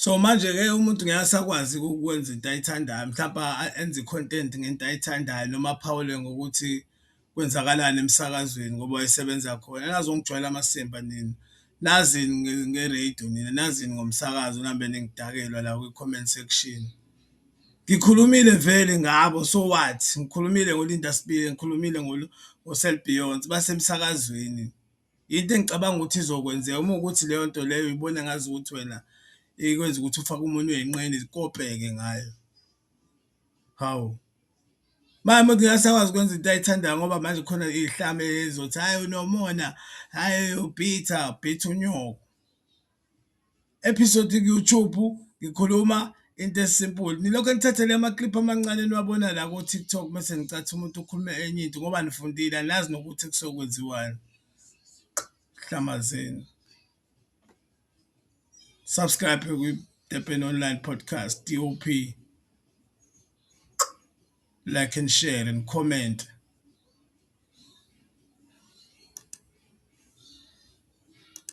So manje-ke umuntu ngeke asakwazi ukwenza into ayithandayo mhlampe enze i-content ngento ayithandayo noma aphawule ngokuthi kwenzakalani emsakazweni ngoba wayesebenza khona. Ningazongijwayela amasimba nina, nazini nge-radio nina, nazini ngomsakazo nihambe ningidakelwa la kwi-comment section. Ngikhulumile vele ngabo so what? Ngikhulumile ngoLinda Sibiya, ngikhulumile ngo-Selbeyonce basemsakazweni. Into engicabanga ukuthi izokwenzeka uma kuwukuthi leyo nto leyo uyibona ngazukuthi wena ikwenza ukuthi ufake umunwe eyinqeni zikopeke ngayo. Hawu, manje umuntu ngeke asakwazi ukwenza into ayithandayo ngoba manje khona iy'hlama ey'zothi hhayi unomona, hhayi u-bitter, bitter unyoko. Episode ku-YouTube ngikhuluma into e-simple nilokhu nithathe amakliphu amancane niwabona la ko-TikTok mese nicathi umuntu ukhulume enye into ngoba nifundile anazi nokuthi kusuke kwenziwani. Hlama zenu. Subscribe kwi-Durban Online Podcast, D_O_P. Like and share and comment.